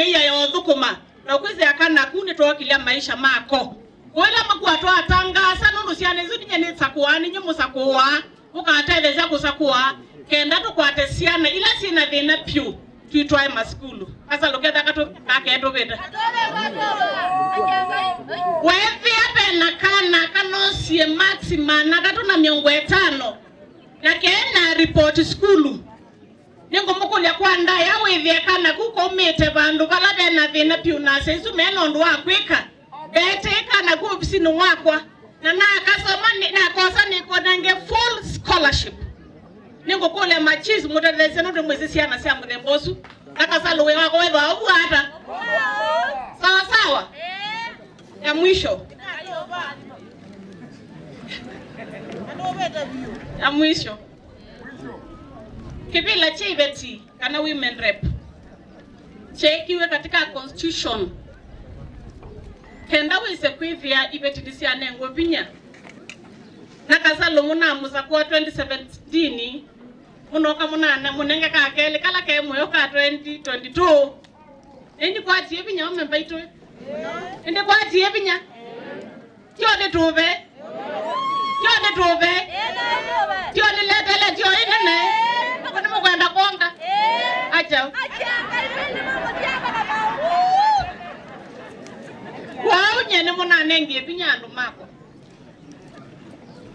Meia ya othukuma na ukwizia kana ku nitwokilia maisha mako kwela makuwa twatangasa nundu ciana icio ninye nisakuwa ninyu musakuwa mukatethecia kusakuwa kenda tukwate ciana ila ciina thina piu twitwae masukulu asa luketha kaketuvite wethia pena kana kanosie maxima 350 na kena report skulu ningumukulia kwa ndaya withie kana kukomite vandu vala vena thina piu nase isu mena undu wa kwika bete kana ku ofisini wakwa na nakasoma nakosa nikonenge full scholarship ningukulia machizi mutetese nundu mwisi ciana cia muthemba ucu nakasaluwe wako wethwa uguo ata sawa sawa. Ya mwisho, ya mwisho kivila cha iveti kana women rep chekiwe katika constitution kenda wise kwithia iveti nicianengwe vinya na kasalo munamusa kwa 2017 munoka munana munenge ka keli kala ke moyo ka 2022 endi kwatie vinya omemba itwe indi kwatie vinya tio ni tuve tio ni tuve tio ni letele tio inene ni mukwenda kwonga acha kwau nyene munanengie vinya andu makwa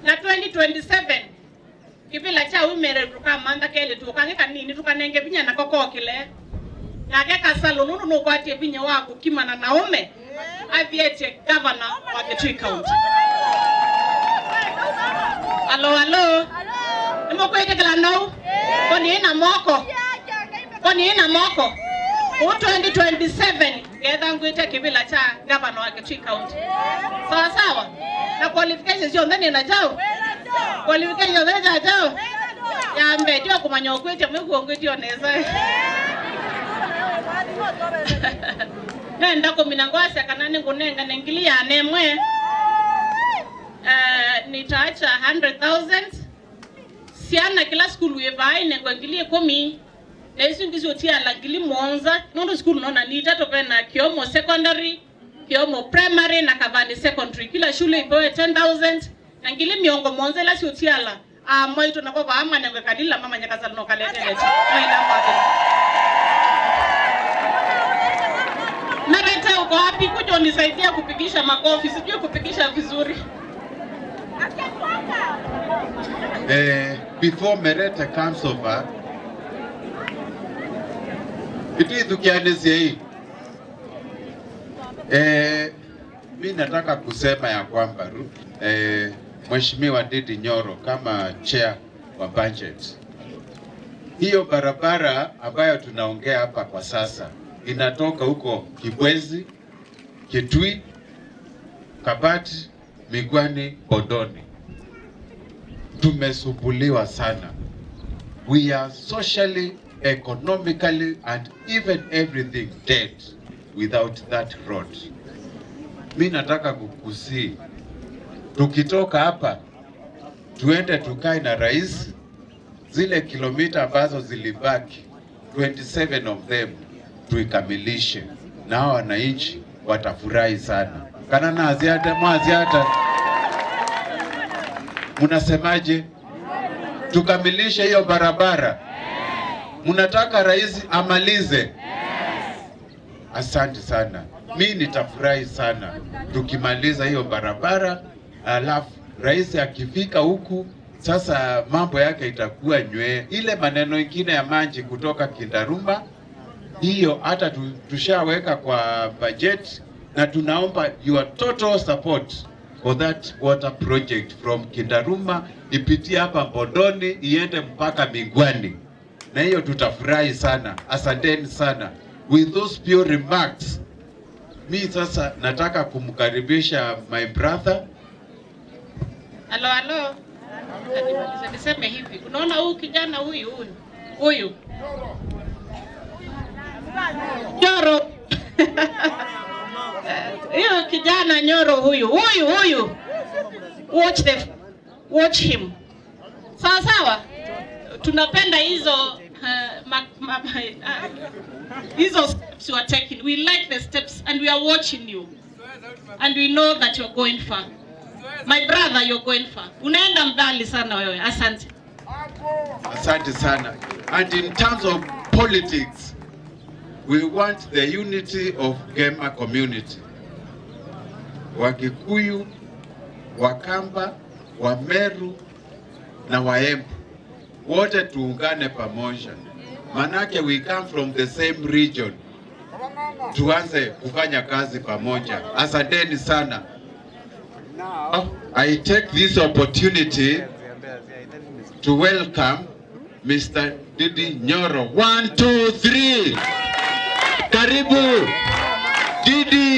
na 2027 kivila cha umere tukamantha keli tukange kanini tukanenge vinya na kokokile nake kasalo nundu nukwatie vinya wa kukimana naume athietie governor wa Kitui County. Alo alo nimukwikikila nau koni ina moko koni ina moko u 2027 ngetha ngwite kivila cha governor wa Kitui County sawa sawa. Na qualifications cionthe nina chao qualifications cionthe cha chao ya mbe ndio kumanya ukwite mwikuo ngwitio neza nenda kumina ngwasya kana ningunenga nengili ya nemwe nitaacha 100,000 siana kila skulu yevai nengwe ngili 10 na isu ngisio tia la ngili 7 nundu skulu nona ni tatu pena Kiomo Secondary, Kiomo Primary na Kavani Secondary kila shule ipewe 10,000 na ngili 7 la sio tia la mwaito na kwa ama nengwe kalila mama nyakaza no kalete leti mwaina mwake. Narete uko wapi kuja unisaidia kupigisha makofi, sijui kupigisha vizuri. Before Merete comes over, ituithukianisia. Mi nataka kusema ya kwamba Mheshimiwa Ndindi Nyoro kama chair wa budget, hiyo barabara ambayo tunaongea hapa kwa sasa inatoka huko Kibwezi, Kitui, Kabati, Migwani, Bondoni. Tumesumbuliwa sana. We are socially, economically and even everything dead without that road. Mi nataka kukusii, tukitoka hapa tuende tukae na rais, zile kilomita ambazo zilibaki 27 of them tuikamilishe, na hao wananchi watafurahi sana. Kana na aziata mwaziata, mnasemaje? Tukamilishe hiyo barabara? Mnataka rais amalize? Asante sana. Mi nitafurahi sana tukimaliza hiyo barabara, alafu rais akifika huku sasa mambo yake itakuwa nywe. Ile maneno ingine ya maji kutoka Kindaruma hiyo hata tushaweka kwa budget, na tunaomba your total support for that water project from Kindaruma ipitie hapa Bondoni iende mpaka Migwani, na hiyo tutafurahi sana. Asanteni sana. With those few remarks, mi sasa nataka kumkaribisha my brother. Alo alo. Niseme hivi, unaona huyu kijana huyu huyu huyu Nyoro hiyo kijana Nyoro huyu huyu huyu, watch him. Sawa sawa, tunapenda hizo hizo steps you are taking. We like the steps and we are watching you. And we know that you're going far. My brother, you're going far. Unaenda mbali sana wewe. Asante. Asante sana. And in terms of politics, we want the unity of Gema community. Wakikuyu, Wakamba, Wameru na Waembu. Wote tuungane pamoja. Manake we come from the same region. Tuanze kufanya kazi pamoja. Asanteni sana. I take this opportunity to welcome Mr. Ndindi Nyoro. 1, 2, 3. Karibu Ndindi.